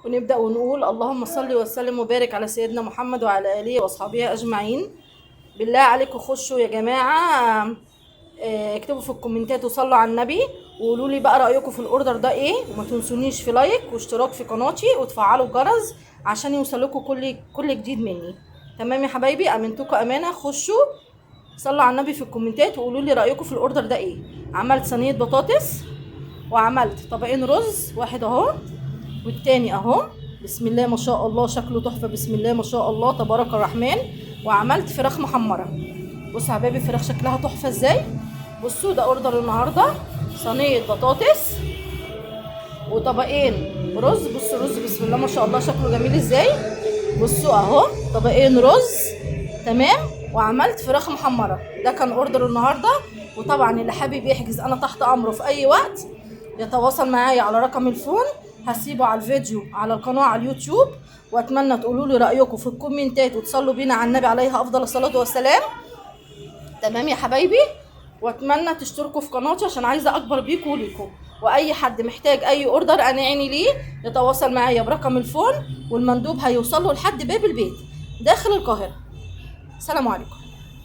ونبدأ ونقول اللهم صل وسلم وبارك على سيدنا محمد وعلى آله وأصحابه أجمعين. بالله عليكم خشوا يا جماعة، اكتبوا في الكومنتات وصلوا على النبي وقولوا لي بقى رأيكم في ال order ده ايه، وما تنسونيش في like واشتراك في قناتي وتفعلوا الجرس عشان يوصلكم كل جديد مني. تمام يا حبايبي، امنتكم امانه، خشوا صلوا على النبي في الكومنتات وقولوا لي رايكم في ال order ده ايه. عملت صينية بطاطس وعملت طبقين رز، واحد اهو والتاني اهو، بسم الله ما شاء الله شكله تحفة، بسم الله ما شاء الله تبارك الرحمن. وعملت فراخ محمرة، بصوا يا حبايبي الفراخ شكلها تحفة ازاي. بصوا ده order النهارده، صينية بطاطس وطبقين رز. بصوا الرز بسم الله ما شاء الله شكله جميل ازاي. بصوا اهو طبقين رز، تمام. وعملت فراخ محمرة. ده كان order النهارده. وطبعا اللي حابب يحجز انا تحت امره في اي وقت، يتواصل معايا على رقم ال phone هسيبه على الفيديو على القناة على اليوتيوب. واتمنى تقولوا لي رايكم في الكومنتات وتصلوا بينا على النبي عليه افضل الصلاة والسلام. تمام يا حبايبي، واتمنى تشتركوا في قناتي عشان عايزه اكبر بيكم وليكم. واي حد محتاج اي order انا عيني ليه يتواصل معايا برقم ال phone، والمندوب هيوصل له لحد باب البيت داخل القاهرة. سلام عليكم.